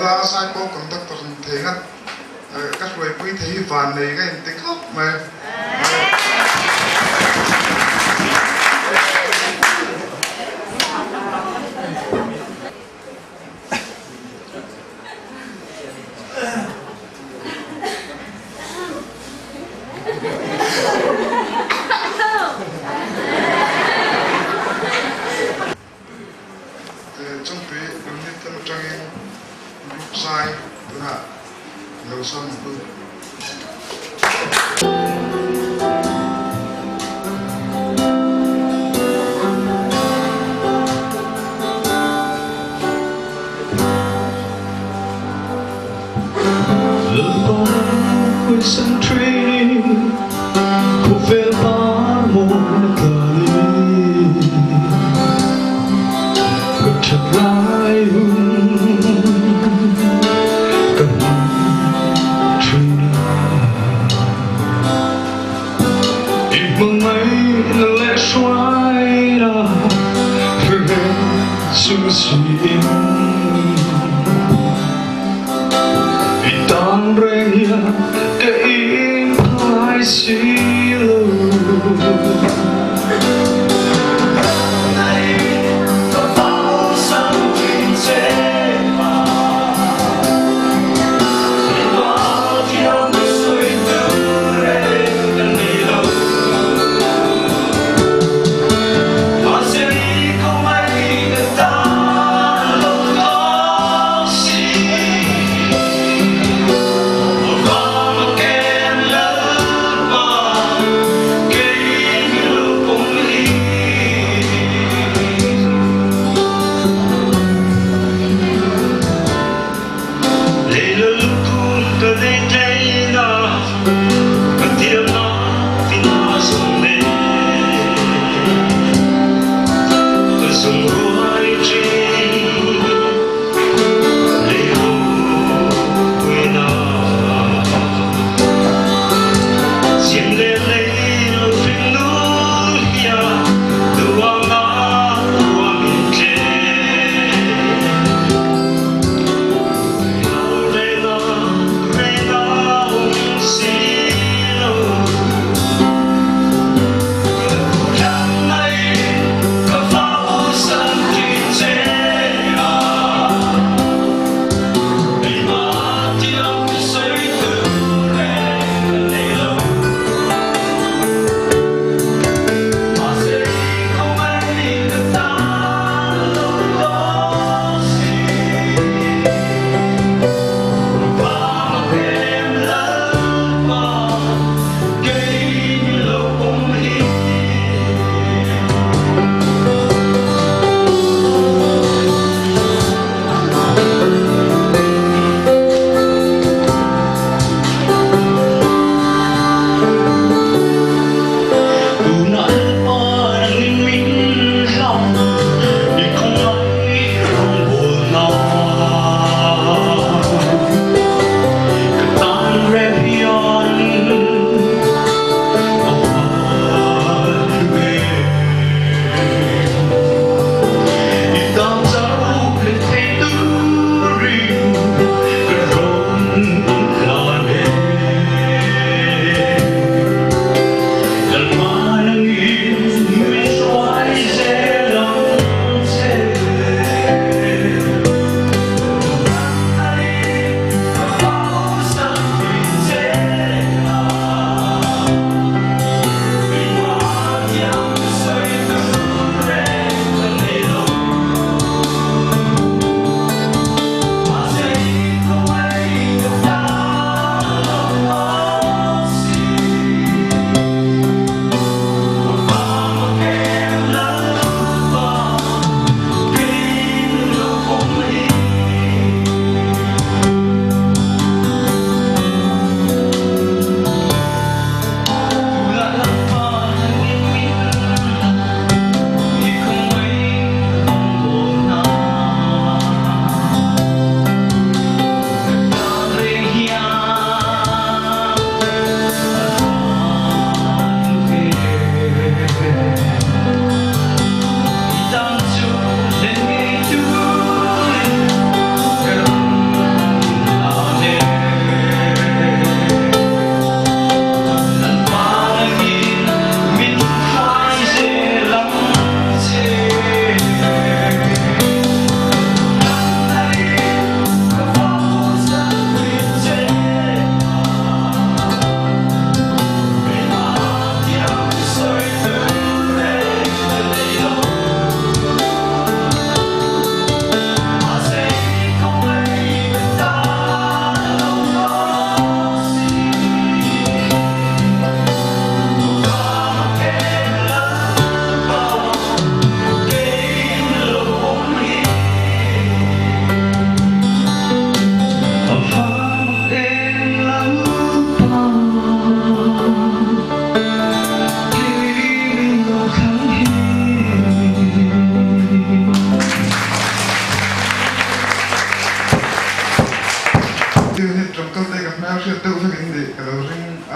vanga Saipawl conductor ni thei ngat ka hruaipui thei hi vannei ka inti khawp mai. Chungpui unit lam atangin group zai tunah lo sawm ang u.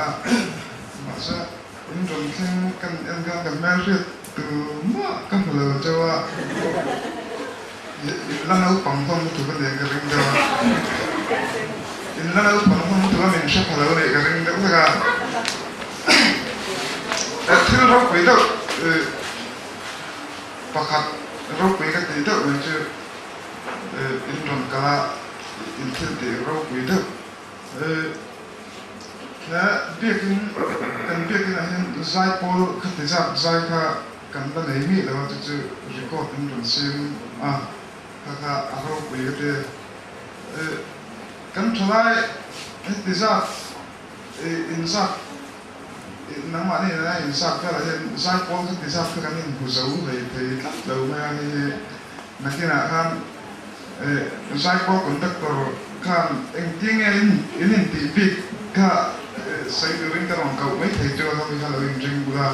a, mahse in rawn thleng kan en khan ka hmelhriat tumah ka hmu lo chauh a, in la naupang hlawm lutuk a nih ka ring deuh a, in la naupang hlawm lutuk a min hre pha lo a nih ka ring deuh vek a, thil ropui deuh pakhat ropui ka tih deuh mai chu in rawn kal a, in thil tih ropui deuh. He biakin, kan biakinah hian zaipawl khati zat zai kha kan la nei miah lo a, chu chu record in rawn siam a, kha kha a ropui ka ti. Kan thalai heti zat inzat, nangmahni nena inzat velah hian zaipawl khati zat kha kan inhmu zo hlei thei tlat lo mai a, hei hi nakinah khan Zaipawl conductor khan engtin nge in intih bik kha sawi turin ka rawn koh mai thei chu a hlawm hi kha lo inring bula.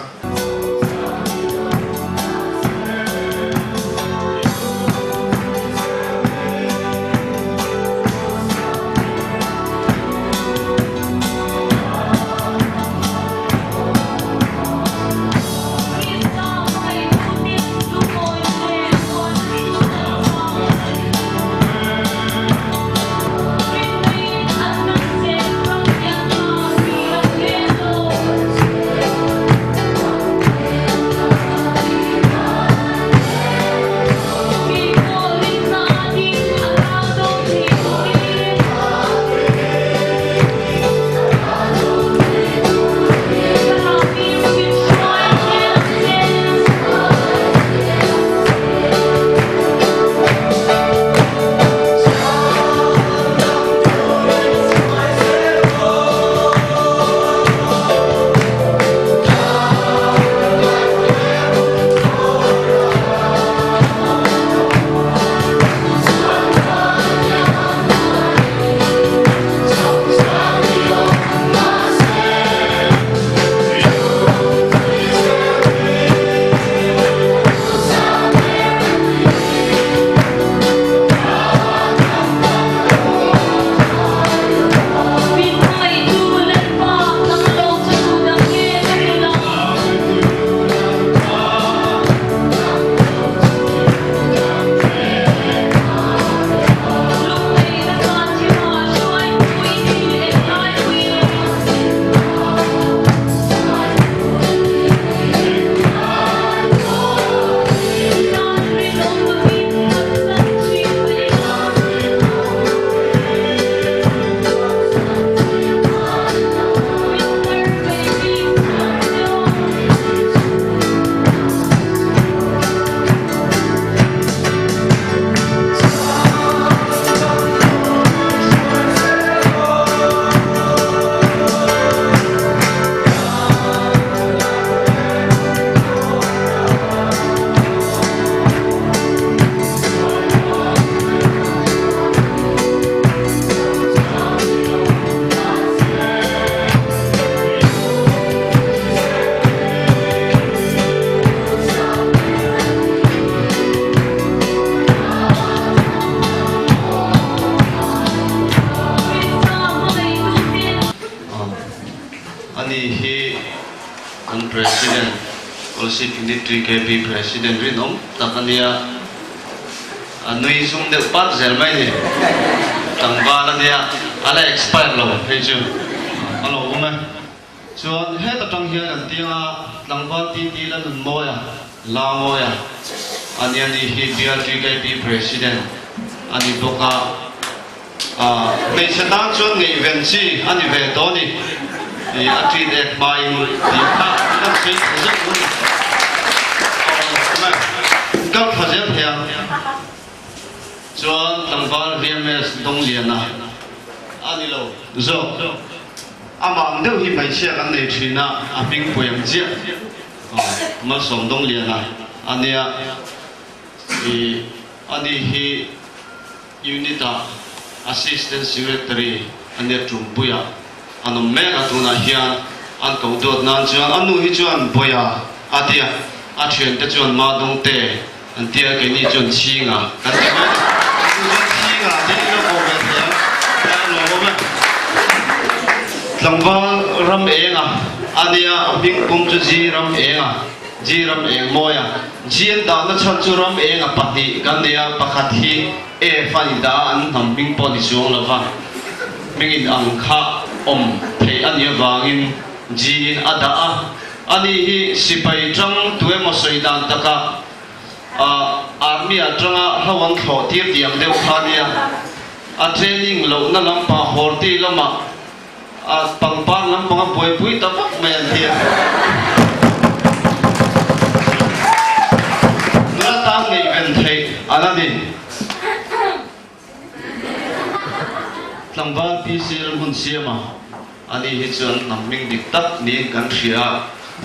Ani hi kan President, Kolasib Unit TKP President rinawm tak a nia. A nui zum deuh pat zel mai ni. Tlangval a nia, a la expire lo hei chu a lo awm e. Chuan heta tang hian kan tiang a, tlangval titi la nun mawi a, la mawi a, a nia ni hi bial TKP President a ni bawk a. Hmeichhe tan chuan ngaihven chi a ni ve tawh a ni. I a ṭin ek hmain tih kha kan sawi thla zeuh a ni. Kal thla zel thei a. Chuan tlangval VMS Dongliana a ni lo zawk. Amah ang deuh hi hmeichhia kan nei ṭhin a, a hming pui ang chiah. Malsawm Dongliana a nia. I ani hi Unit ah Assistant Secretary a nia Tumpuia an awm mek a, tunah hian an koh duat nan chuan a nu hi chuan Bawia a tia, a thiante chuan Madawngte an tia, keini chuan Chhinga kan ti mai a ni. Chu chuan Chhinga tih ilo koh ve thei ang, a lawmawm e. Tlangval ram enga a nia, a hming pum chu Ji ram enga, Ji ram eng mawi a. Ji an dahna chhan chu ram enga pahnih kan nei a, pakhat hi F a ni dah a, an hnam hming pawh ni chuang lo va, hming in ang kha awm theih a nih avangin Ji in a dah a. Ani hi sipai tang tuemaw sawi dan takah Army atanga hlo an thlawh tir tih ang deuh kha a nia. A training lohna lampang horti lamah a pangpar lampang a buaipui ta vak mai an tia. Nula tan ngaihven theih a la ni. Tlangval PC Lalhmun Siama ani hi chuan hnam hming dik tak niin kan hria a,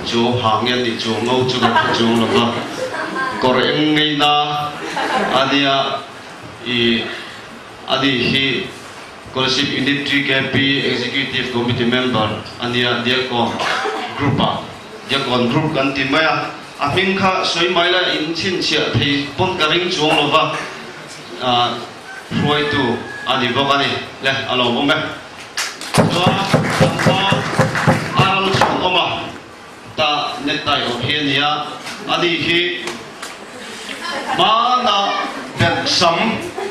chu hang nge anih chu ngo chu kan hre chuang lo va, kawr eng ngeina a nia i ani hi Scholarship Unit TKP Executive Committee Member a nia Diakon Group ah Diakon Group kan ti mai a, a hming kha sawi mai la in chhinchhiah thei pawn ka ring chuang lo va. Hruaitu a ni bawk a ni. Le, a lo awm e. Chuan tlangval a ral chhun awm a, ta necktie awm hi a ni a, ani hi hmana berh sam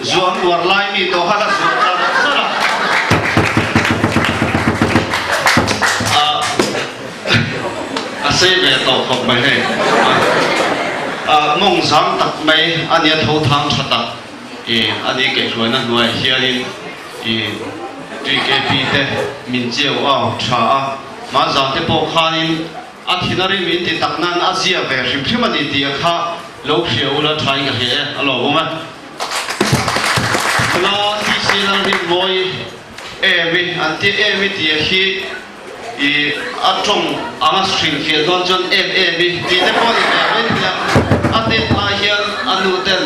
zuan uar lai mi tawh khan a zuan char char a. A sei ve tawh khawp mai hei. A mawng zang tak mai a nia tho thang tha tak i a ni kaihhruaina hnuaiah hianin i TKP te min chiau au tha a, hmanzang te pawh khanin a thin a rim in ti tak nan a zia ve hrim hrim a ni tih a kha lo hria ula tha in ka hria e a lawmawm e. Nula TC Lalrinmawii Emi an ti Emi tih a hi I a tawng anga hrilhfiah dawn chuan em em i tih te pawh ni ve mai thei a, a tet lai hian a nu ten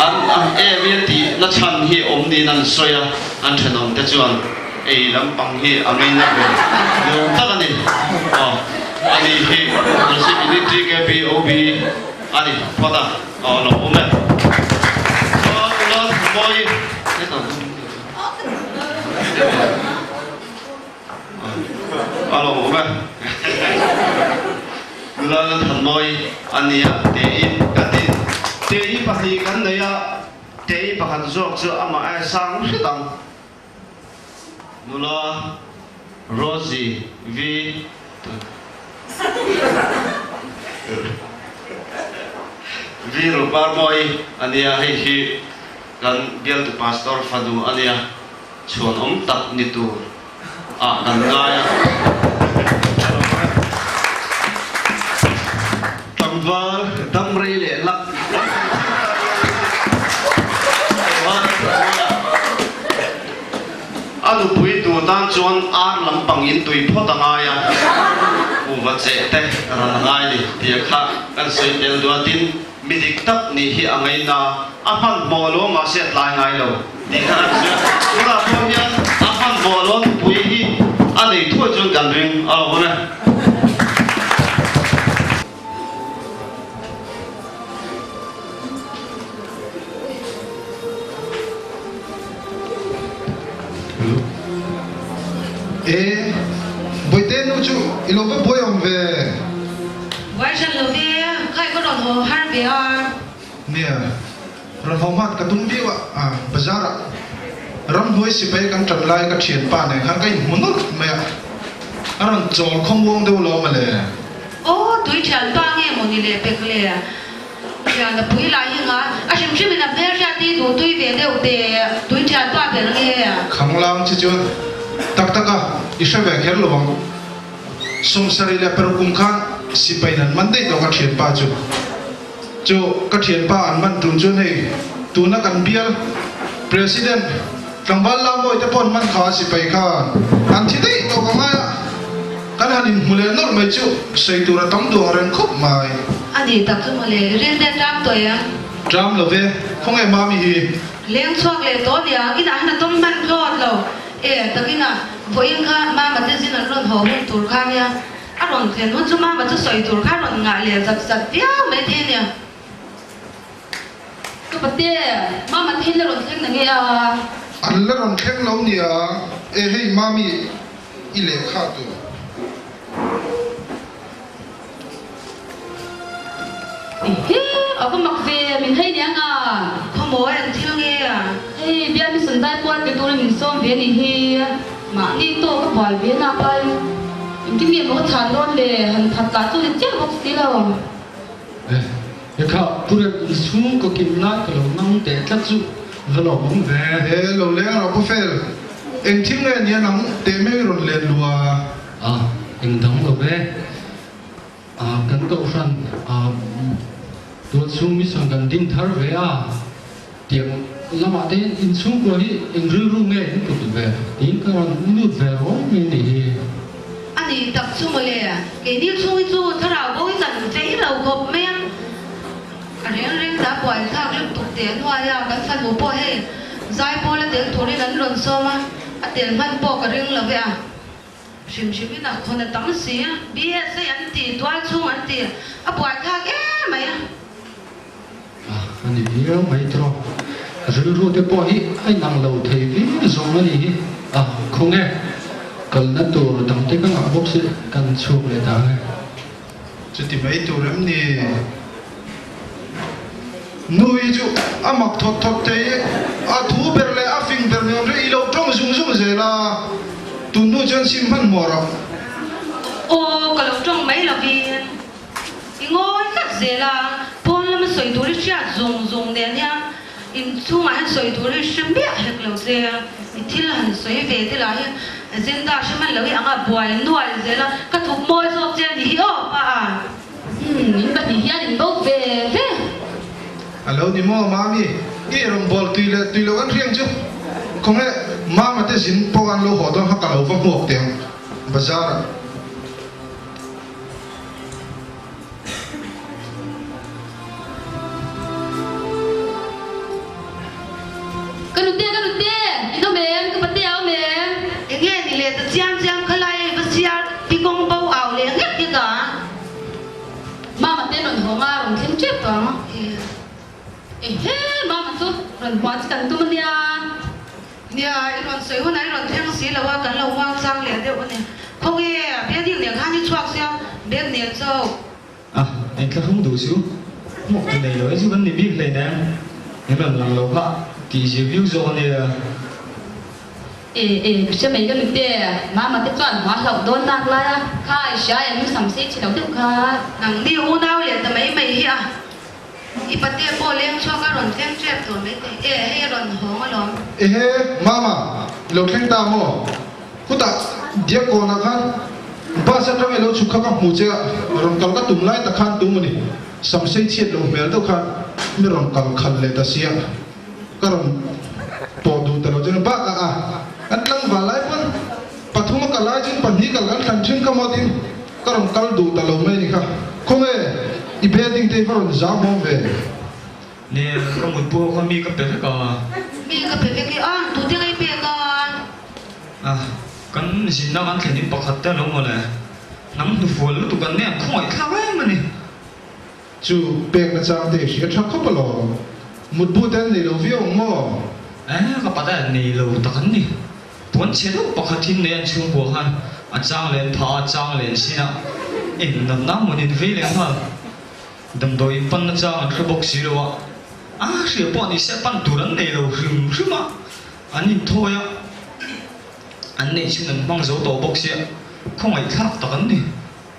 an em i a tih na chhan hi awm niin an sawi a, an thenawm te chuan ei lampang hi a ngaina ve nuam tak a ni. Aw ani hi Worship Unit TKPOB a ni phawt a, aw lo awm e. Chuan Ula Thangmawi hetah. A lo awm e. Nula Thanmawi a nia tiin ka ti. Tei pahnih kan nei a, tei pakhat zawk chu amah e sang hret ang. Nula Rosie V. V. Ruparmawi a nia, hei hi kan bialtu pastor fanu a nia. Chhuanawm tak ni tur ah kan ngai a. Tlangval dam rei leh lak A nupui tur tan chuan ar lampang in tui phawt a ngai a, kuhva cheh te ran a ngai ni tih kha kan sawi tel duatin Mi dik tak nih hi a ngaina, a hmanhmawh lo mahse a tlai ngai lo tih kha kan hria. Tunah pawh hian a hmanhmawh lo nupui hi a nei thuai chuan kan ring a lo awm e. E, Bawihte nu chu i lo va buai awm ve. Buai hran lo ve, khai ka rawn haw har ve a. Nia, rawn haw hmat ka tum viau a, bazar ah ramhnuai sipai kan tan lai ka thianpa nen khan ka inhmu nawlh mai a, a rawn chawl khawmuang deuh lo mawle. Aw, tui thianpa nge maw ni leh pek le? Thian a pui lai hi nga, a hrim hrim in a hmel hriat hi duh tui ve deuh te, tui thianpa ber nge? Khanglang chi chuan tak tak a, i hre ve kher lo ang. Sawmsarih leh paruk kum khan sipain an man daih tawh ka thianpa chu. Chu ka thianpa an man tum chuan hei tuna kan bial President tlangval Lamawite pawh an man kha a sipai khan an thi daih tawh ka ngai a, kan han inhmu leh nawlh mai chu sawi tur a tam duh ang reng khawp mai. A ni tak chu mawle, ril te tlam tawh em? Tlam lo ve, khawnge mami hi? Leng chhuak leh tawh nia, inah hian a tawm hman hlawt lo. E, takinah vawiin kha Mama te zin an rawn haw hun tur kha nia, a rawn thlen hun chu Mama chu sawi tur kha a rawn ngah leh zat zat viau mai thei nia. Ka pate, Mama te hi la rawn thleng na nge a? An la rawn thleng lo nia, e hei Mami. I lehkha tur. Ehe, a va mak ve, min hei nia nga. Khawmawi an thil nge a? Hei, bial mi sundai puan pe turin min sawm ve a nih hi. Mahni tawk a buai ve nak lai. Engtin nge maw ka chhan dawn le, han that lah chu ni chiah bawk si lo. Eh, hekha Purep inchhung ka kim lai ka lo nang teh tlat chu va lawm awm ve. He lo leng rawh Pu Fel, eng thil nge nia nang teh mai rawn len lua? A, eng dang lo ve. A, kan kohhran a tualchhung mission kan din thar ve a, tiang lamah te hian inchhungkua hi eng rilru nge in put ve tiin ka rawn lut ve rawng mai a nih hi. A ni tak chu mawle, keini chhung hi chu thlarau bo hi kan vei lo khawp mai a, a reng reng ta buai thlak lutuk teh hnuai a, kan fanu pawh hei zaipawl a tel turin an rawn sawm a, a tel hman pawh ka ring lo ve a. Hrim hrimin a khawn a tam si. BSA an ti, tual chhung an ti, a buaithlak em mai a. A ni viau mai tawh. Rilru te pawh hi a inang lo thei viau zawng a nih hi. A, khawnge kalna tur dang te ka ngah bawk si, kan chhuak leh ta ang e. Chuti mai tur em ni? Nui chu a mak thawt thawt thei i, a thu ber leh a fing ber nuam rih i lo tawng zung zung zel a, tun hnu chuan sim hmanhmawh rawh. Aw, ka lo tawng mai lovin i ngawi tlat zel a, pawn lama sawi tur i hriat zung zung nen hian inchhungah hian sawi tur i hre miah hek lo che, i thil han sawi ve te lah hi agenda hre hman lo i anga buai nual zel a, ka thup mawi zawk che a ni hi aw pa a. Umm, in pahnih hian in bo ve ve. A lo ni maw Mami? I rawngbâwl tui leh tui loh an hriang chu khawnge Mama te zin pawh an lo haw dawn kha ka lo va hmuak teh ang bazar ah. Ka nute, ka nute, in awm em? Ka pate a awm em? Enge ni leh ta chiam chiam khalai ei va siar ti kawng bo au leh ngek ngek a. Mama te rawn haw nga rawn thleng tep tawh ang. Ehe, Mama chu rawn hmuah chi kan tum ania. Nia, i rawn sawi hunah i rawn thleng si lo a, kan lo muang chang leh deuh a ni. Khawnge, building nen khan i chhuak sia, bag nen chauh. A, eng thlahrung duh chu hmuh tu nei lo e chu kan ni bik hlei nen, min rawn lang lo kha tih zir viau zawk a nia. E e, ka hre mai ka nute, mama te chuan hma hlauh dawn nak lai a, kha i hria em sam sei chhe lo deuh kha. Nangni unau leh ta mai mai hi a, i pate pawh leng chhuak a rawn thleng tep tawh mai thei, e hei a rawn hawng alawm. Ehe, mama, i lo thleng ta maw? Khutah Diakkawnah khan bus atang i lo chhuk kha ka hmu che a, rawn kal ka tum lai tak khan tum a ni. Sam sei chhiat lo hmel deuh khan mi rawn kal khalh leh ta sia, ka rawn pawh duh ta lo chuan bakah a an tlangval lai pawn pathum a kal lai chuan pahnih kal kan thlan thin kha maw tiin ka rawn kal duh ta lo mai a ni kha. Khawnge i bedding te hi va rawn zau hmawm ve? Ni, ka mut pawh kha mi ka pe vek a. Mi ka pe vek i a, tute ngei pek a? A, kan zinna kan thlen in pakhat te a lo mawle. Hnam hnufual lutuk an nen khawngaih thlak em a ni. Chu pek na chang te i hria tha khawp alawm. Mutbu te an nei lo viau ang maw? E, ka pate an nei lo tak an ni. Puan chhe deuh pakhat hi nei an chhungkua khan a chang len phah a, chang len sin a, eng natna maw nin vei leh nghal. Damdawi in panna chang an hre bawk si lo a, a hria pawh ni se pan tur an nei lo hrim hrim a, an inthawi a, an neih chhun an hmang zo tawh bawk sia, khawngaih thlak tak an ni.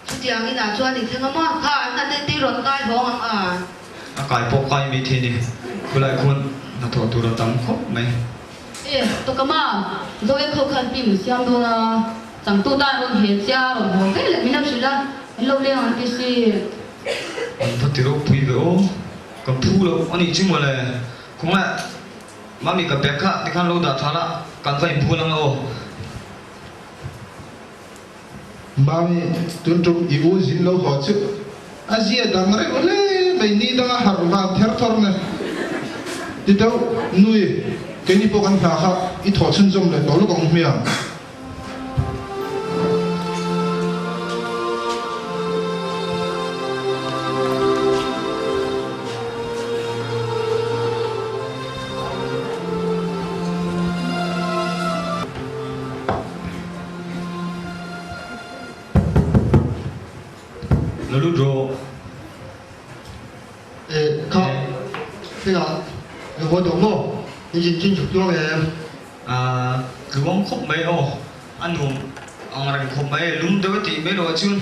Chutiang inah chuan i thleng a maw? Kha an hna te rawn kai hawng ang a. A kai pawh kai mai thei ni, khulai khuan hnathawh tur a tam khawp mai. E, Tawkama, Zoe kho khan pi min siam dawn a, changtu tan rawn hel chia rawn haw ve leh min lo hrilh a, min lo leng ang ti si. An va ti ropui ve aw, ka phu loh a nih chu mawle. Khawngaih, Mami ka bag kha tikhan lo dah tha la, kan va inphul ang aw. Mami, tun tum i u zin lo haw chu a zia dang reuh hle mai, ni danga harh van ther thawr ne. Ti deuh, Nui, keini pawh kan hna kha i thawh chhunzawm leh tawh lawk ang hmiang. Lo lut rawh. E kha hengah lo haw tawh maw? In zin chin chhuk tluang em? A tluang khawp mai aw, a nuam ang reng khawp mai, lum deuh a tih mai loh ah chuan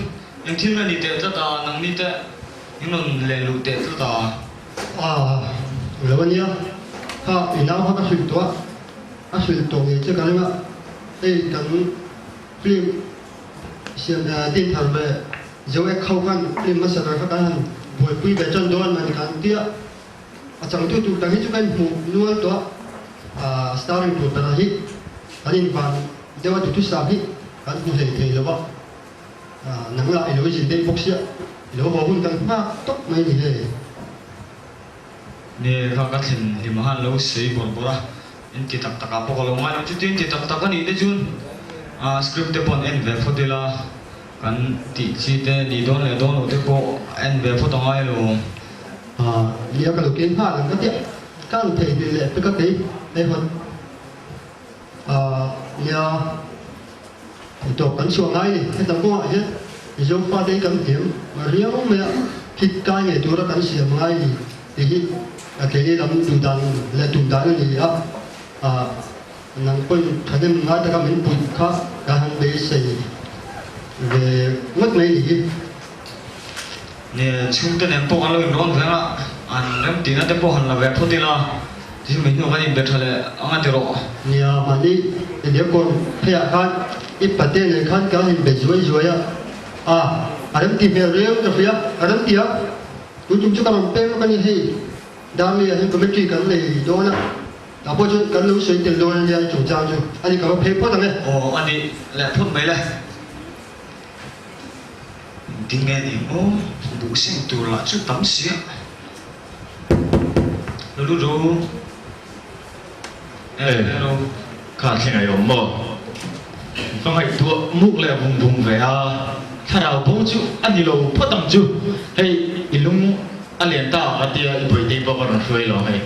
eng thil nge ni teh tlat a, nangni te in rawn len luh teh tlat a. A lo a nia, kha i nau kha ka hrilh tawh a, a hrilh tawh ngei che ka ring a, hei kan film siam din thar ve zo ek ho khan film hmasa ber kha kan han buaipui ve tan dawn a ni kan tia. A changtu tur tak hi chu kan hmuh nual tawh a, starring tur berah hi kan invan deuh a duhthusam hi kan hmu hlei thei lo a, nang lah i lo zin daih bawk sia, i lo haw hun kan nghak tawp mai ni hei. Ni kha ka thlen hlim a han lo sawi bawrh bawrh a, in ti tak tak ah pawh ka lo ngai lo, chuti in ti tak tak a nih te chuan script te pawh an en ve phawt ila, kan tih chi te nih dawn leh dawn loh te pawh en ve phawt a ngai lo. Nia ka lo keng nghal ang ka tia ka ang thei hmel leh pek a kei hei hawt nia tawp kan chhuah ngai ni heta kawngah hian Mizo fate hi kan hniam riau mai a hit kai ngei tura kan siam ngai ni tih hi a keini lam duh dan leh tum dan a ni a nang pawhin thahnem ngai taka min puih kha ka han beisei ve ngawt mai ni hi. Nia, chhungte nen pawh kan lo inrawn veng a, an remtihna te pawh han la ve phawt ila, tichuan mai hnuah kan inbe tha leh ang a ti rawh. Nia, mahni Indiacorn pheiah khan i pate nen khan kan inbe zuai zuai a, a, a remti hmel riau ka hria, a remti a, tun tum chu ka rawn peng lawk a ni hei, Darley ah hian committee kan nei dawn a, tah pawh chuan kan lo sawi tel dawn a nia i chungchang chu, a ni ka va phei phawt ang e. Aw, a nih leh phawt mai le. Engtin nge ni maw? Buh seng tur lah chu tam si a. Lo lut ru. E, kha thleng ai awm maw? Va ngaihtuah muk leh vung vung ve a, thlarau bo chu a ni lo phawt ang chu. Hei, i lung a lian ta ang a tia i buaitei bawk a rawn hruai lo hei.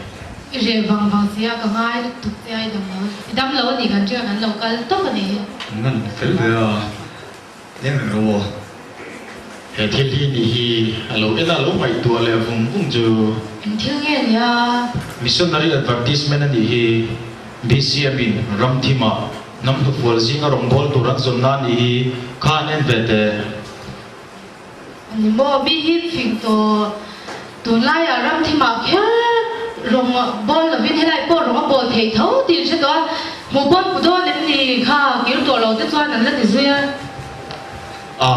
I reh vang vang sia ka ngai lutuk che a, i dam lo i dam lo a nih kan ṭiak an lo kal tawp a nih hi. Ngan fel ve a. Leng reng rawh aw. He thil hi nih hi a lo en a lo ngaihtuah leh vung vung chu. Eng thil nge nia? Missionary advertisement a nih hi BCM in ram thimah hnam hnufual zinga rawngbâwl tur an zawnna a nih hi kha an en ve teh. A ni maw? Mi hi fing tawh. Tunlaiah ram thimah kher rawng bawl lovin helai pawh rawng a bawl theih tho tih an hre tawh a, hmuh pawn hmu dawn em ni kha kir tawh lo te chuan an la ti zui a. A,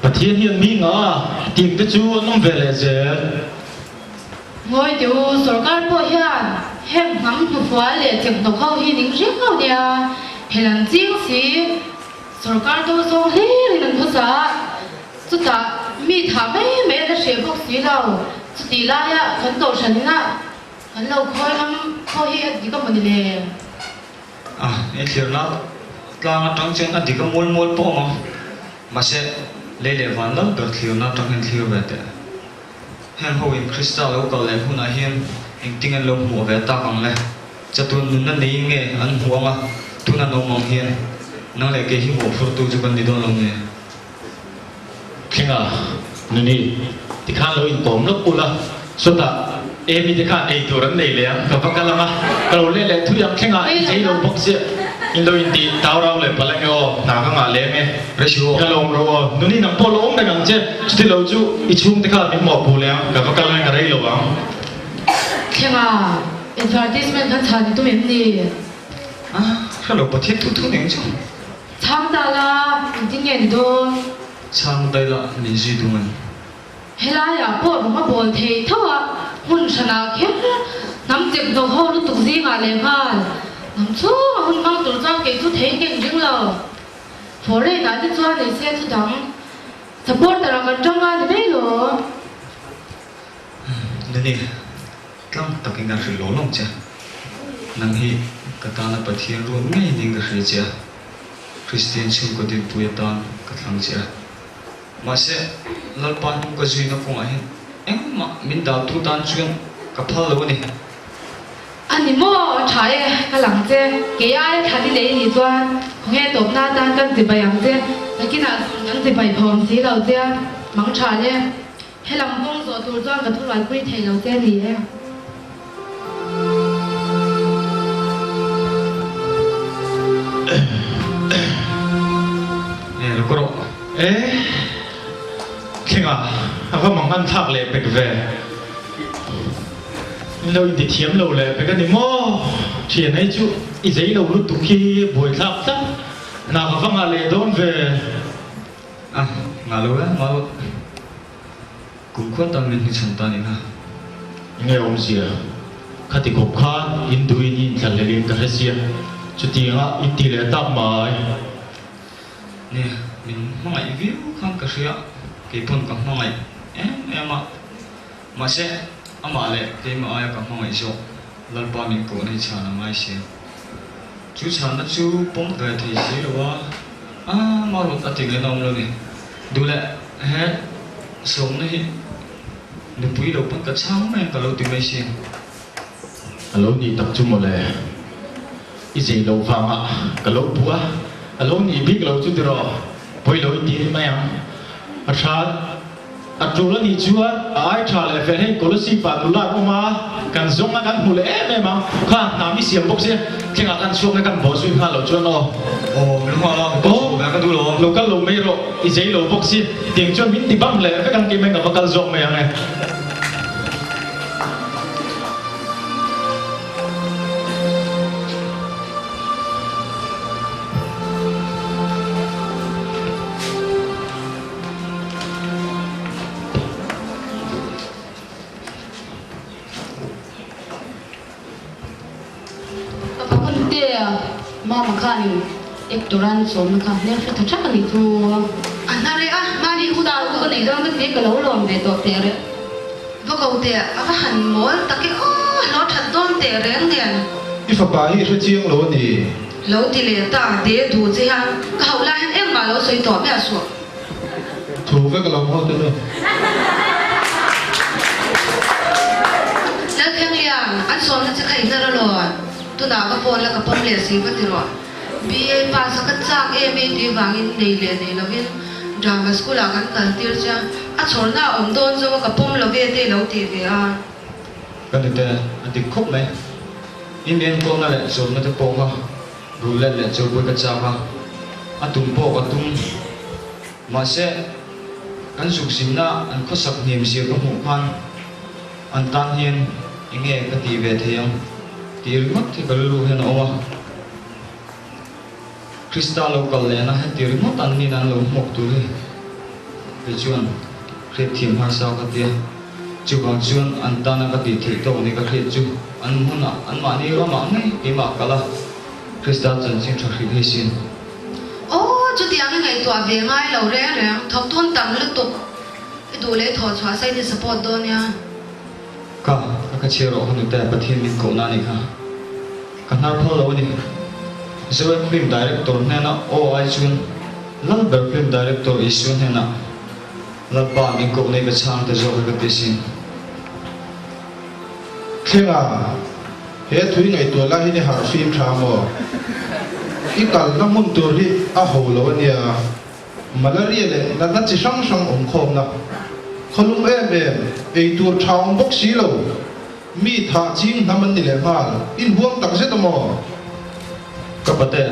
Pathian hian mi nga tih te chu an awm ve leh zel. Ngawi teh u, sorkar pawh hian heng hnam hnufual leh chekhnawk ho hi ning riau nia, hel an ching si. Sorkar do zawng hlirin an khawsa a, chutah mi thah mai mai an la hreh bawk si lo. Chutih laia kan kohhran inah kan lo khawi ngam pawh hi a dik a maw ni le? A, he thlirna tlang atang chuan a dik a mual mual pawh awm ang. Mahse, lei leh van lal ber thlirna atang hian thlir ve teh. Heng ho in Krista lo kal leh hunah hian engtin an lo hmuh ve tak ang le? Chatuan nunna neiin nge an hmuh ang a, tuna nawm ang hian nang leh kei hi mawhphurtu chu kan ni dawn lo nge? Thlenga, Nuni, tikhan lo inkawm lawk ula, sawtah Amy te khan ei tur an nei leh ang, ka va kal ang a, ka lo let leh thui ang Thlenga i chei lo bawk chiah, in lo intih tau rau leh palh ange aw, hna ka ngah lem e, ka lawm rawh aw, Nuni nang pawh lo awm reng ang che, chuti lo chu i chhungte khan min mawhpuh leh ang, ka va kal ang e, ka rei lo ang. Thlenga, Advertisement kha chhan i tum em ni? A, hre lo Pathian thu thu ning chu. Chhang ta la, engtin nge ni dawn? Chhang dai la, min zui dun a ni. Helaiah pawh rawng a bawl thei tho a, hmun hranah kher hnam chep hnawk ho lutuk zingah leh nghal hnam chhunga hun hmang tur chuan kei chu thei keng ring lo. Foreign ah te chuan nei se thu dang supporter ah kan tang a ni mai lo. Nuni, tlang takin kan hrilh lo lawng che. Nang hi ka tana Pathian ruat ngei niin ka hria che a, Kristian chhungkaw dinpui atan ka thlang che a. Mahse, Lalpa hnung ka zuina kawngah hian engmah min daltu tan chuan ka phal lo a ni. A ni maw? Tha e, ka lang che. Kei aia thlan i nei nih chuan khawnge tawpna atan kan chibai ang che. Nakinah an chibai phawm si lo che a. Mang tha le. Helam kawng zawh tur chuan ka thurualpui thei lo che a ni e. E lo ka rawh. E Thlenga a va mangan thlak leh pek ve. In lo inti thiam lo leh pek a ni maw? Thian hei chu i zei lo lutuk hi buaithlak tlat. Hna ka va ngah leh dawn ve. A ngah lo e, ngah lo. Kumkhua tan min hnuchhawn ta nih kha. Enge awmzia? Khati khawp khan in duhin i inthlahlel in ka hre sia, chutianga in ti leh tak mai. Nia, min hmangaih viau khan ka hria, keipawn ka hmangaih em em a. Mahse, amah leh keimah aia ka hmangaih zawk Lalpa min kohna hi chhan a ngai si. Chu chhanna chu pawm ve thei si lo a, a mah rawt a ti ngaihna awm lo ni. Duh leh he sawmna hi nupui lo pawn ka chhang mai ang ka lo ti mai si. A lo nih tak chu mawle, i zei loh vangah ka lo puh a, a lo nih bik lo chu tiraw, pawi lo i ti mai ang. A tha. A tul a nih chuan a ai tha leh fel hei Kolosip ah nula an awm a, kan zawng a kan hmu leh em em ang, kha hnam i siam bawk sia, thlengah kan chhuak na kan baw zui nghal lo chuan aw. Aw min hmuh a, ka chhuak ve a ka duh lo. Lo kal lo mai rawh, i zei lo bawk si, tiang chuan min ti bam leh vek ang keimah in ka va kal zawk mai ang e. Ka fapa Nutea mama khanin actor a sawmna kha hmel hre tha thak a nih chu. A hna reh a, mahni hun ah ka neih dawn ka ti ka lo lawm ve tawh teh reh. Va ko teh, a va han mawl tak e aw, hlawh that dawn teh reng nen. I fapa hi i hre chiang lo a ni. Lo ti leh ta, de duh che hian ka hauh lai hian engmah lo sawi tawh miah suh. Thu vek a lo haw te nu. Lalthenglian, an sawmna che kha i hnar alaw? Tunah ka phone la ka pawm leh si va ti rawh. BA pass a ka chak em e tih vangin nei leh nei lovin drama school ah kan kal tir che a, a chhawrna a awm dawn zo a ka pawm lo ve te i lo ti ve a. Ka nute a dik khawp mai. I miankawlna leh zawmna te pawh kha rul let leh chu pawh ka chak a, a tum pawh ka tum. Mahse, kan zukzinna an khawsak hniam zia ka hmuh khan an tan hian eng nge ka tih ve thei ang tih ringawt hi ka rilru hian a awm a. Krista lo kal lehna heti ringawt an nin an lo hmuak tur hi kei chuan hriat thiam harsa ka ti a. Chuvang chuan an tana ka tih theih tawk ni ka hriat chu an hmunah anmahni ramah ngei keimah kal a, Krista chanchin tha hrih hei sin. Aw, chutiang i ngaihtuah ve ngai lo reng reng, thawktun tam lutuk i duh leh thawh chhuah sain i support dawn nia. Ka, ka ka chhiar rawh Hanute, Pathian min kohna a nih kha. Ka hnar phal lo a ni. Zoe Film Director hnena aw ai chuan Lalber Film Director Isua hnenah Lalpa min koh nei ka chhang ta zawk e ka ti asin. Thlenga, he thui ngaihtuah lai hian i harh fim tha maw? I kalna hmun tur hi a ho lo a nia. Malaria leh natna chi hrang hrang awm khawmna khawlum em em, ei tur tha awm bawk si lo. Mi thah ching hnam an ni leh nghal, in huam tak zet a maw? Ka pate,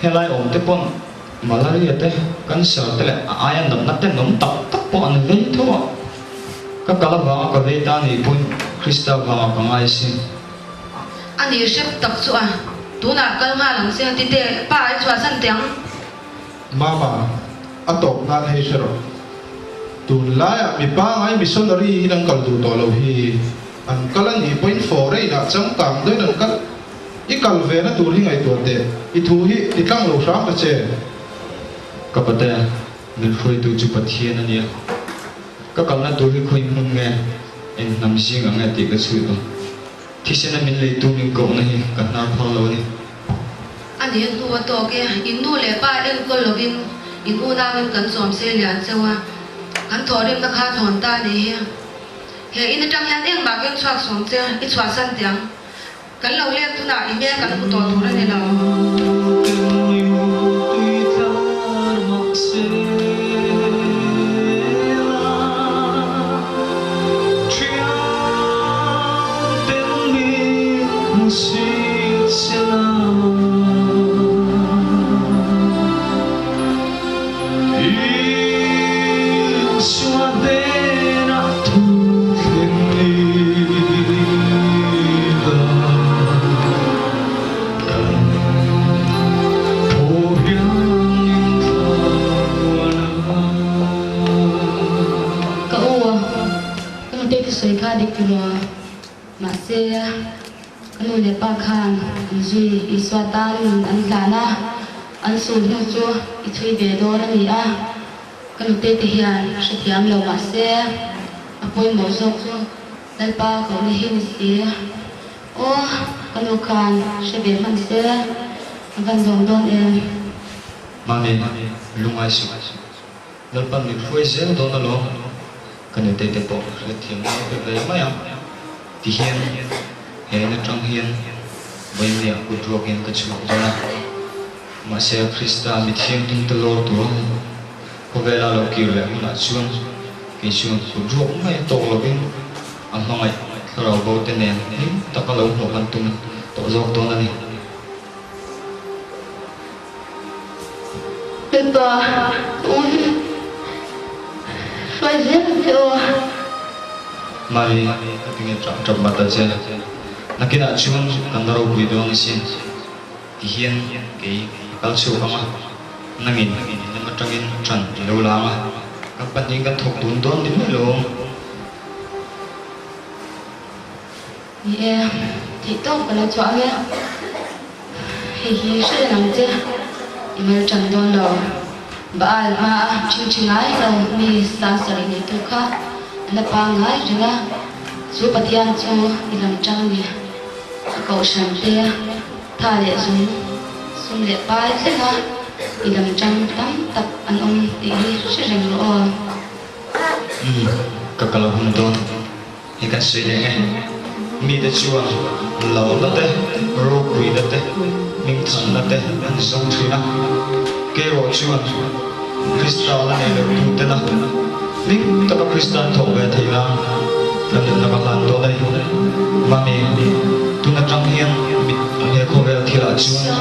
helai awm te pawn malaria te, cancer te leh a aia natna tenawm tak tak pawh an vei tho a. Ka kal avanga ka vei ta nih pawhin Krista vangah ka ngai asin. A ni hrep tak chu a, tunah kal nghal ang che, ti teh, pa i chhuahsan teh ang. Mama, a tawp nan hei hre rawh. Tunlaiah mi pangai missionary in an kal duh tawh lo hi. An kal a nih pawhin foreign ah changkang deuhin an kal. I kal ve na tur hi ngaihtuah teh. I thu hi ti tlang lo hram ta che. Ka pate, min hruaitu chu Pathian a nia. Ka kalna tur hi khawi hmun nge, eng hnam zing ang nge tih ka chhut lo. Thisena min leitu min kohna hi ka hnar phal lo a ni. A ni hnu a tawk e, in nu leh pa enkawl lovin in unauin kan chawm se lian cheu a, kan thawhrimna kha thlawn ta a nih hi. He in atang hian engmah keng chhuak sawm che i chhuahsan teh ang. Kan lo let hunah i hmel kan hmu tawh tur a ni lo. thusawi kha dik tiraw? Mahse, ka nu leh pa khan an zui Isua tan nun an hlan a, an sul hnu chu i chhui ve dawn a ni a. Ka nute te hian hrethiam lo mahse, a pawimawh zawk chu Lalpa kohna hi ni si. Aw, ka nu khan hre ve hman se, a van zawm dawn em? Mami, lungai suh. Lalpan min hruai zel dawn alawm, ka nutei te pawh hriatthiam lai pe ve mai ang. Ti hian he in atang hian Vawinia kut ruakin ka chhuak dawn a, mahse Krista mi thianghlim te lawr tur khawvela lo kir leh hunah chuan kei chuan kut ruak mai tawk lovin a hmangaih thlarau bo te nen hlim taka lo hmuh kan tum tawh zawk dawn a ni. Lalpa, ka u hi hruai zel ang che aw. Mami, ka ti nge tap tap mat a che. Nakinah chuan kan la ropui dawn asin. Ti hian kei ka kal chhuak ang a, nangin lam atangin ṭan i lo la ang a, kan pahnihin kan thawk dun dawn ni mai lo. Ni e, theih tawk ka lo chhuah ang e. Hei hi hre reng ang che, i mal ṭan dawn lo. Baal hmaa ṭhingṭhi ngai lo mi sangsarih neitu kha a la pangngai reng a, chu Pathian chu i lam ṭang a ni. A kohhran te, tha leh zung, sum leh pai thlenga i lam ṭang tam tak an awm tih hi hre reng rawh aw. Umm, ka kal a hun dawn. Hei kan sawi leh nge? Mite chuan lohna te, ropuina te, hmingthanna te an zawng thin a. Kerawh chuan Krista la nei lo tutena hlim taka Krista an thawk ve theih nan ka nunna ka hlan dawn a ni. Mami, tun atang hian mit he khawvel thilah chuan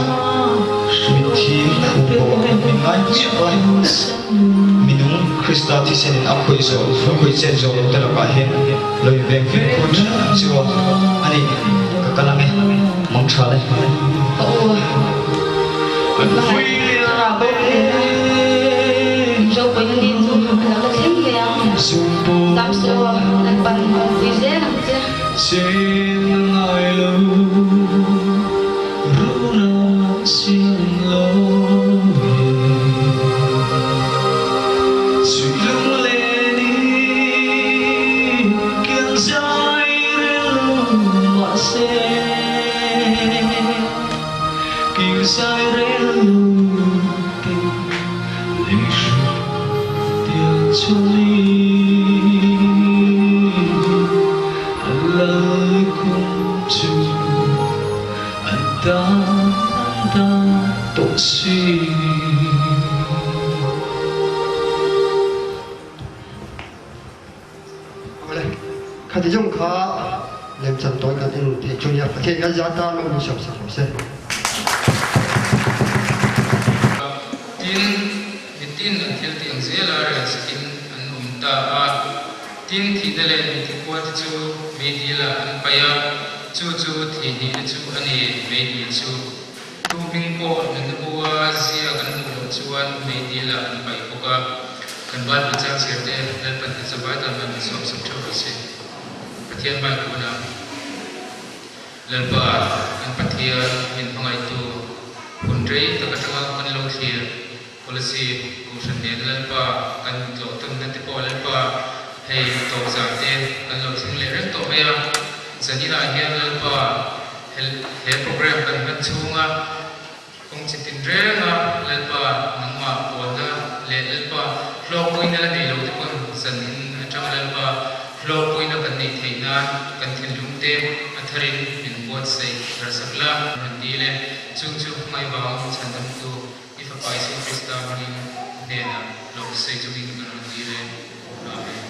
mitthi phum bo ah min ngai hmiah a ni. Minung Krista thisenin a khawih zawh, a khawih chet zawh loh te lakah hian lo inveng fimkhur thin ang chu aw. A ni, ka kal ang e, mang tha le. Ka u, hmangaih thlarau bo hnena inropuina ni chu a lo la thleng ngei ang. Dam suh aw, Lalpan awmpui zel ang che. Awle, khati zawng kha lemchan tawi kan en theih chu nia, Pathian kan zia ta lo min siam sak rawh se. Tin, mitin an thil tih ang zela rel sakin an awm ta a. Tin, thihna leh mithi khuate chu meidil-ah an paih a, chu chu thihhnihna chu a ni, meidil chu. Tu hming pawh nunna bua ziak an hmuh loh chuan meidil-ah an paih bawk a. Kan Bible chang chhiar te Lalpan kan zavai tan man min sawm sak theuh rawh se. Pathian hmai kun a. Lalpa, kan Pathian min hmangaihtu hun rei tak atanga kan lo thlir. Policy Kohhran nen Lalpa kan tlawh tawnna te pawh Lalpa hei tawp zan te kan lo thleng leh reng tawh mai a, zaninah hian Lalpa he program kan hman chhunga kawng chi tin renga Lalpa nangmah pawlna leh Lalpa hlawkpuina la nei lo te pawn zanin atanga Lalpa hlawkpuina kan neih theih nan kan thinlung te a tharin min buatsaih harsak la rawn dil e, chung chu hmangaih vang chhandamtu I Fapa Isu Krista hmangin hnenah lawm sawi chungin kan rawn dil e. Amen.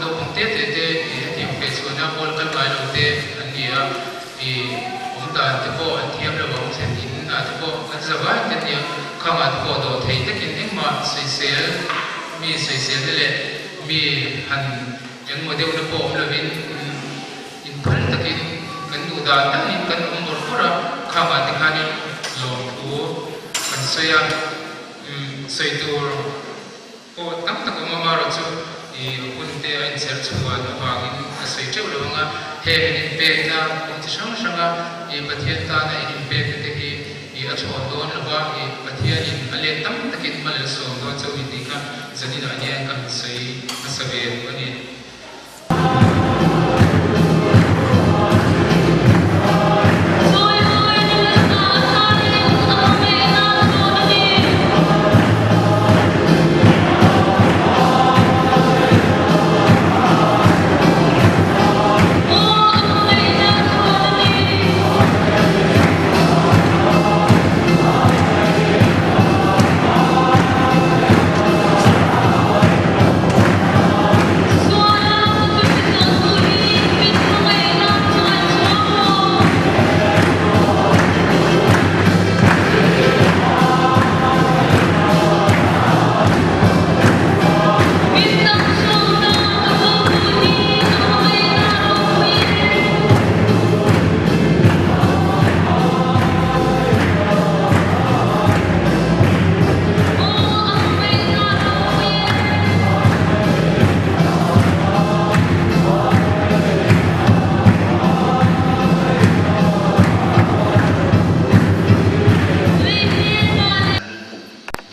Naupang te te te i hetiang feh chhuahna pawl kal ngai lo te an ni a, i awm dan te pawh an thiam lo ang, thlen in ah te pawh an za vai te an ni a, khang ah te pawh dawh thei takin engmah sawisel, mi sawisel te leh mi han engmaw deuhna pawh awm lovin Inphal takin kan duh dan danin kan awm bawrh bawrh a, khangah te khanin lawmthu kan sawi a, sawi tur Pawh tam tak awm a, amaherawhchu i hun te a inchher chhuan avangin ka sawi teuh lo ang a, heng in inpekna kawng chi hrang hranga i Pathian tana in inpekna te hi i a thlawn dawn lo va, i Pathianin a let tam takin hma leh sawm dawn chauh ni tih kha zaninah hian ka han sawi hmasa ve duh a ni.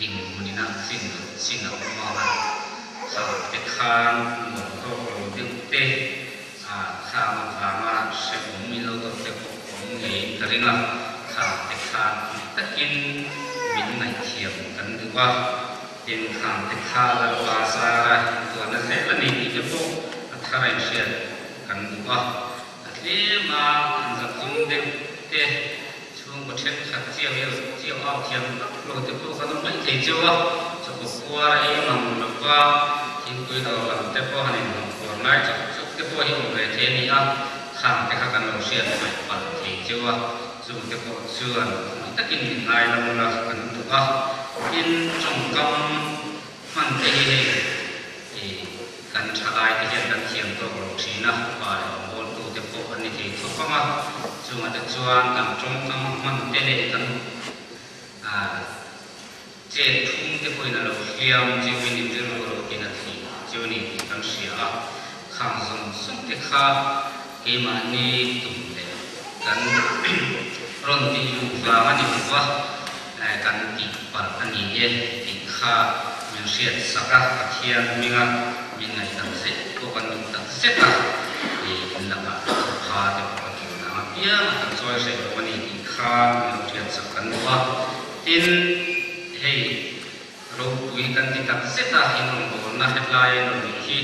Dinhmunina tlin loh chin a awm a, thla te khan nuam tawk lo deuh te a thlang avanga hrehawm min lo dawt te pawh awm ngeiin ka ring a, thla te khan takin min ngaihthiam kan duh a. Tin, khang te kha Lalpa zara intuahna zel a ni tih te pawh a thar a inhriat kan duh a. A tlem a, kan zakzum deuh te, chhungkaw thenkhat chiau eu chiau au thiam vak lo te pawh kan awm mai thei cheu a. Chawkaw puar a ei mang lo va, thingpui dawr lam te pawh han inhnawh puar ngai chawk chawk te pawh hi awm ve thei a ni a, khang te kha kan lo hriat hmaih palh thei cheu a. Chungte pawh chuan hmui takin min ngai lo la kan duh a, tin tawngkam hman te hi hei i kan thalai te hian kan thiam tawk lo thin a, pa leh rawngbawltu te pawh an ni thei thawk ang a, chungah te chuan kan tawngkam hman te leh kan chet thum te pawhin a lo hliam cheuin in rilru a lo tin a thei cheu a ni tih kan hria a, khang zawng zawng te kha keimahni tum leh kan rawn tih luh vang a ni lo va, kan tih palh a ni e tih kha min hriat sak a, Pathian hminga min ngaihdam zet pawh kan duh tak zet a, in lakah thawkha te pawh a tul dang apiang a kan chawi hreh lo a ni tih kha min lo hriat sak kan duh a. Tin, hei ropui kan ti tak zet a, in rawngbawlna hetlai a rawn nih hi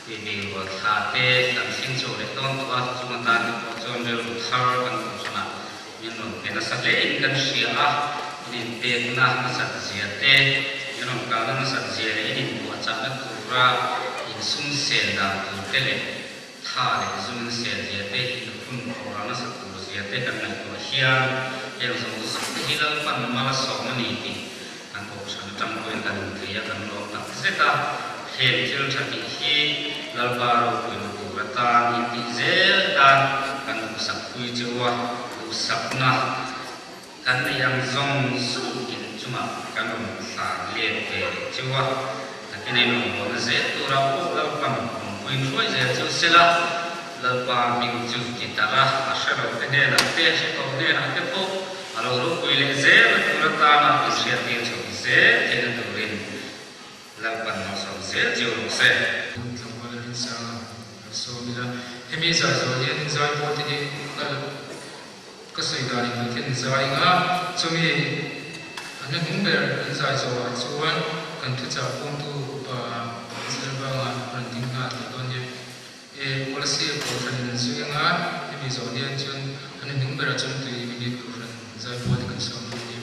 tih ve rual thla te kan thleng chho leh dawn tawh a, chung atan te pawh chuan rilru thar kan kohhranah min rawn pe nasa hle in kan hria a, in inpekna nasat zia te, in rawn kalna nasat zia leh in inpuahchahna tura insum sel dan tur te leh Tha leh zun sel zia te, in hun khawhra nasa tur zia te kan ngaihtuah hian heng zawng zawng te hi Lalpan mal a sawm a ni tih kan kohhran atang pawhin kan hmu thei a, kan lawm tak zet a. Heng thil tha tih hi Lalpa ropuina tur atan intih zel tan kan duhsak pui cheu a, duhsakna kan nei ang zawng zawng in chungah kan rawn hlan let ve leh cheu a, nakin ei rawngbawlna zel tura pawh Lalpan awmpuiin hruai zel chu sela, Lalpa hming chu ti tar a, a hre lo te hnenah te, hre tawh hnenah te pawh a lo ropui leh zel a tur atana inhriattir chho zel theihna turin Lalpan malsawm zel cheu rawh se. Tlangval a rinsa a sawm ila, hemi zai zawh hian zai pawl te hi kal Ka sawi dan in Pathian zai nga chumi an la hnung ber an zai zawh ah chuan kan thuchah pawmtu upa Zilbanga rawn ding nghal tawh dawn nia. E Kawlsir Kohhran in an zui anga hemi zawh hian chuan an la hnung berah chuan tui Brigade Kohhran zai pawl te kan sawm dawn nia.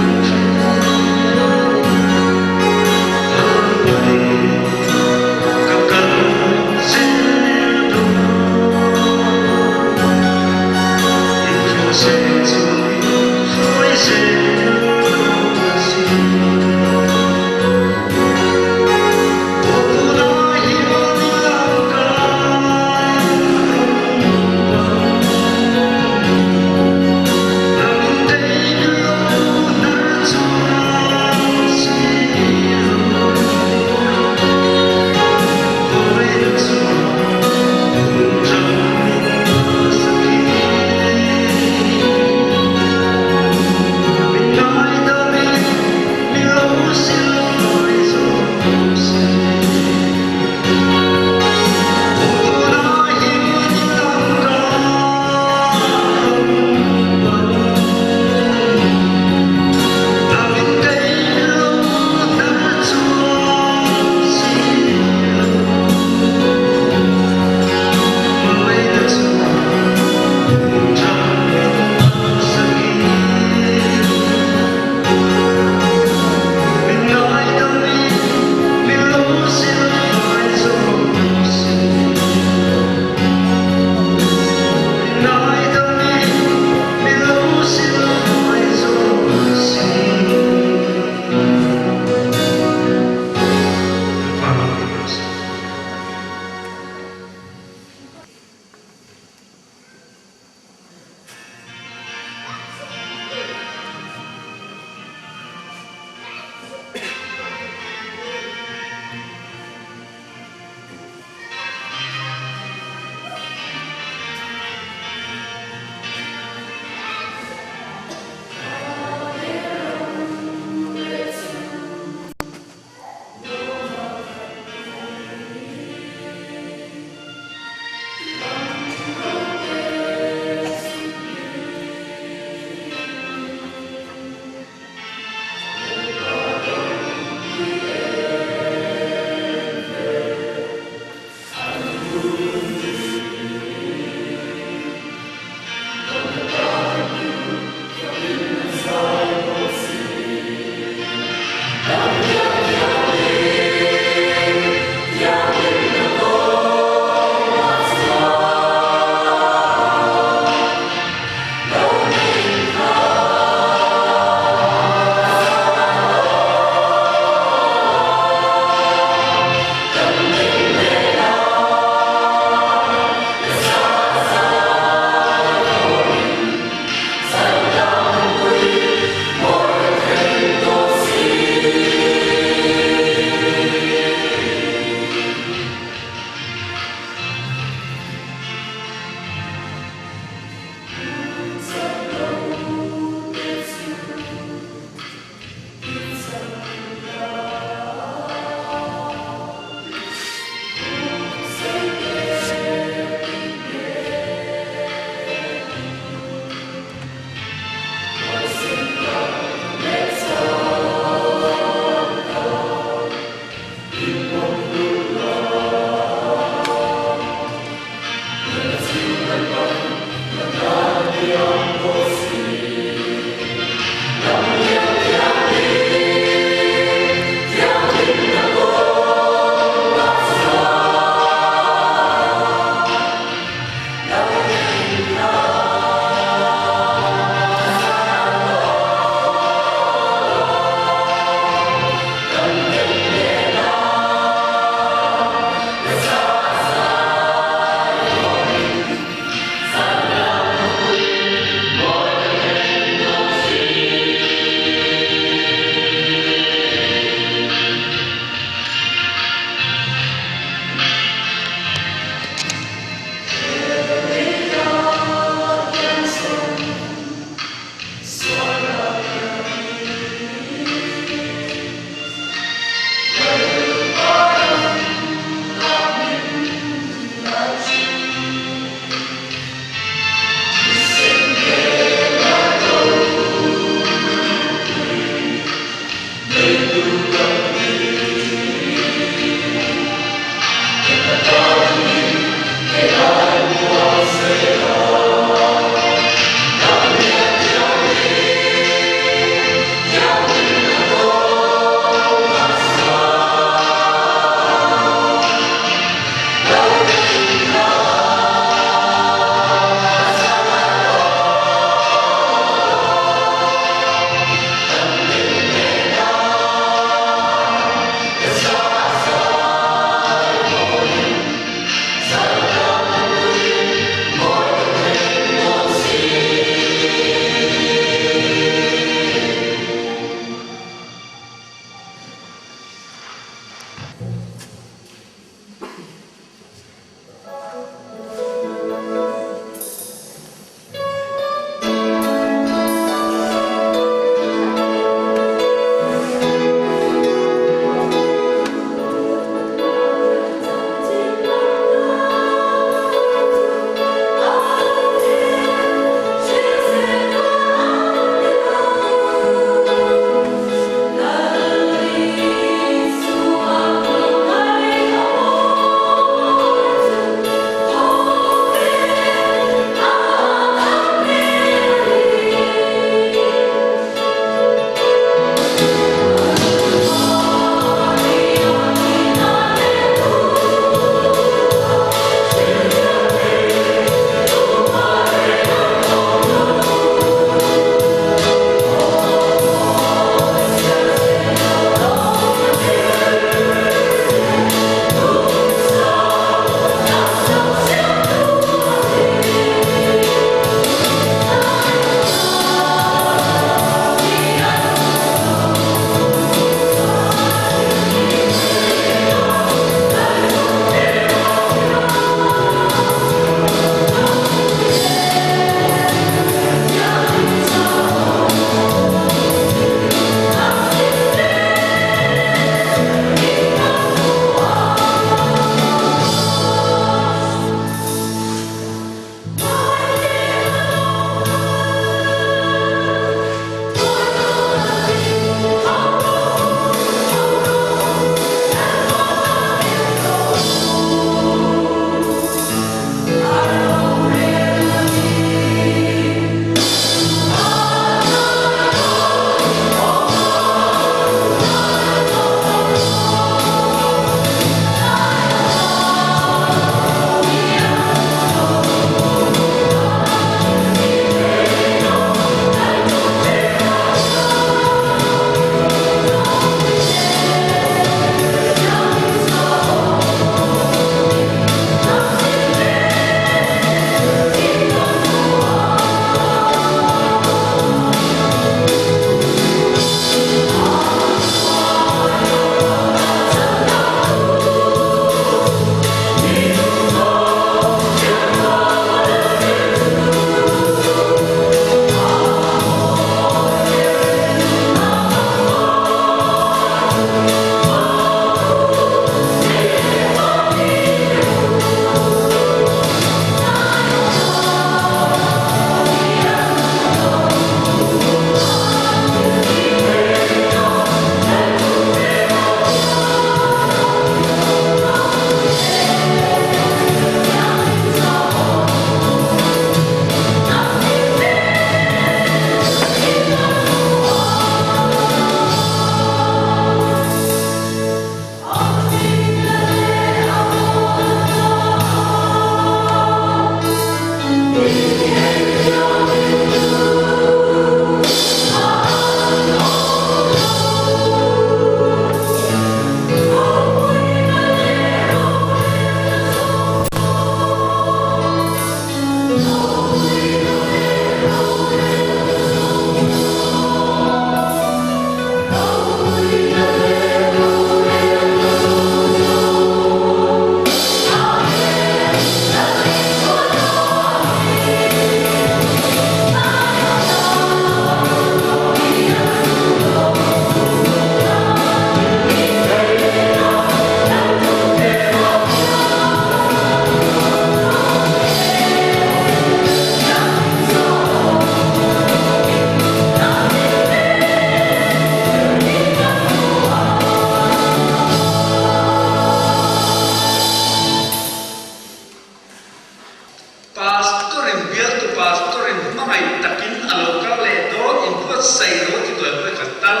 Pastor-in bialtu pastor-in hmangaih takin a lo kal leh dawn inbuatsaih lo ti duai pawh i khat tal.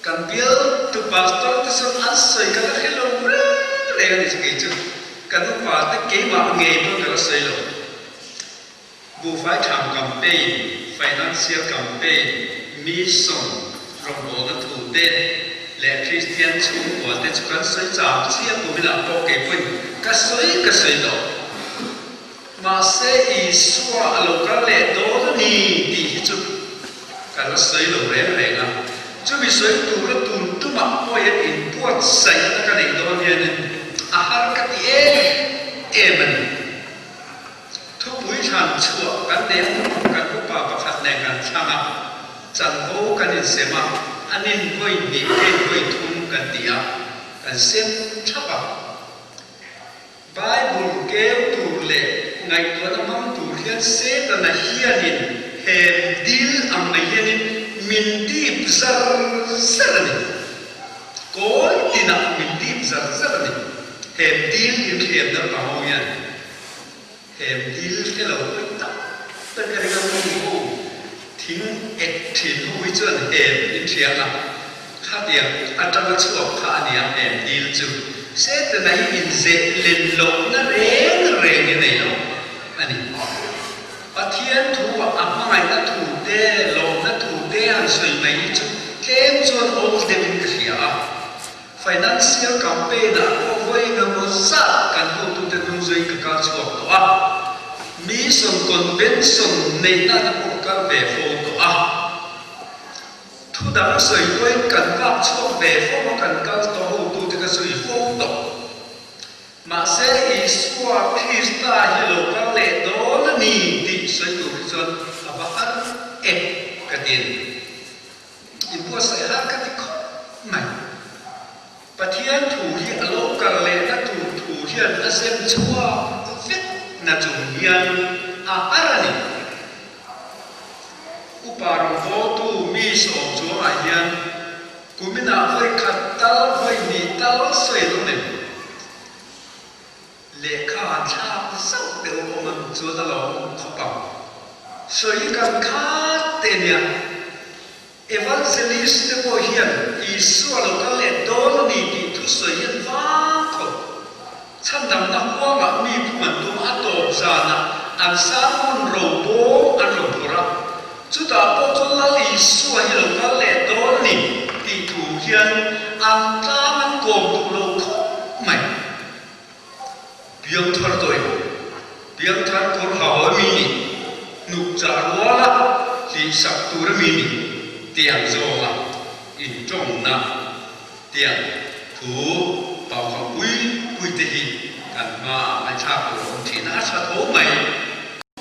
Kan bialtu pastor te chuan an sawi ka la hre lo reng reng a ni chu kei chu kan upa te keimah ngei pawh ka la sawi lo. Buhfai tham campaign, financial campaign, mission, rawngbawlna thu te leh Kristian chhungkua te chu kan sawi cham chiah kuminah pawh kei pawhin ka sawi ka sawi tawh. Mahse Isua a lo kal leh dawn a ni tih hi chu ka la sawi lo reng reng a. Chumi sawi tura tun tuma. Keimah pawh hian inbuatsaihna ka neih dawn hianin a har ka ti em em a ni. Thupui thlan chhuah kan nei a, kan upa pakhat nen kan thlang a, chanvo kan insem a, an in vawi hnih ke in vawi thum kan ti a, kan sem thap a. Bible keu tur leh ngaihtuahna hmang tur hian Setana hianin hem dil ang mai hianin min dip zar zar a ni. Kawl tinah min dip zar zar a ni. Hem dil inhliamna pang ho hian hem dil hre lo hawi tak tak a ring a, mi ho thing ek thin ho hi chuan hem inhriang a, khatiang atanga chhuak kha a nia hem dil chu. Setana hi inzeh len lohna reng reng hi nei lo a ni. Pathian thu ah a hmangaihna thu te, lawmna thu te han sawi mai hi chu tlem chuan awl deuhin ka hria a. Financial campaign ah pawh vawi engemaw zat kan hotute hnung zuiin ka kal chhuak tawh a, Mission Convention neihna te pawh ka kal ve fo tawh a. Thu dang sawi pawhin kan vak chhuak ve fo a, kan kal tawh hotute ka zui fo tawh. Mahse Isua Krista hi lo kal leh dawn a ni tih sawi tur hi chuan a va har e ka ti a ni. Inbuatsaih har ka ti khawp mai. Pathian thu hi a lo kal lehna tur thu hian a zem chhuak vek na chung hian a har a ni. Upa rawngbawltu mi sawm chuangah hian kuminah vawi khat tal vawi hnih tal sawi an awm em? Lehkha han thlak zauh deuh awm ang chuan a lo awm khawp ang. Sawi kan khat te nia. Evangelist te pawh hian Isua lo kal leh dawn a ni tih thu sawi hian vang khawp. Chhandamna huangah mi phung an tum a tawp zanah an sermon ro bawm an rawn phawrh a. Chutah pawh chuan Lal Isua hi lo kal leh dawn a ni tih thu hian an tlang an kawm duh lo khawp mai. Piangthar tawh em? Piangthar kawr ha hawi mi nih, hnuk chah ruala hlihsak tura mi nih tiang zawnga intawngna tiang thu paukham pui pui te hi kan hmaah ngaihthlak tur a awm thin a, a tha tho mai.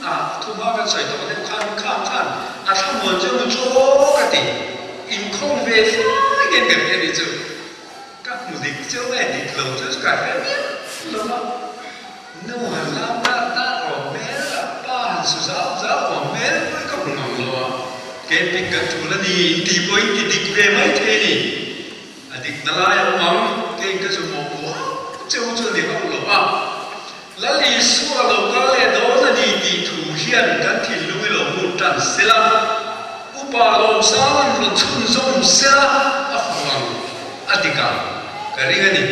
A thuma kan sawi tawh deuh khan khan khan a thlamuan chu nu chaw ka ti, inkhawm ve fai nge kan hria nih chu. Ka hmu dik cheu nge dik lo chu ka hre miah lo va, nu han lam dat dat awm hmel a, pa han su zau zau awm hmel pawh hi ka hmu ngam lo a, camping kan tul a ni intih pawh in ti dik ve mai thei a ni. A dik na lai a awm ang, kei ka zu mawhpuh hauh cheu chu a ni hauh lo a, Lal Isua lo kal leh dawn a ni tih thu hian kan thinlung i lo lut tan sela, upa lawmsang an rawn chhunzawm sela a fuh ang a dik ang ka ring a ni.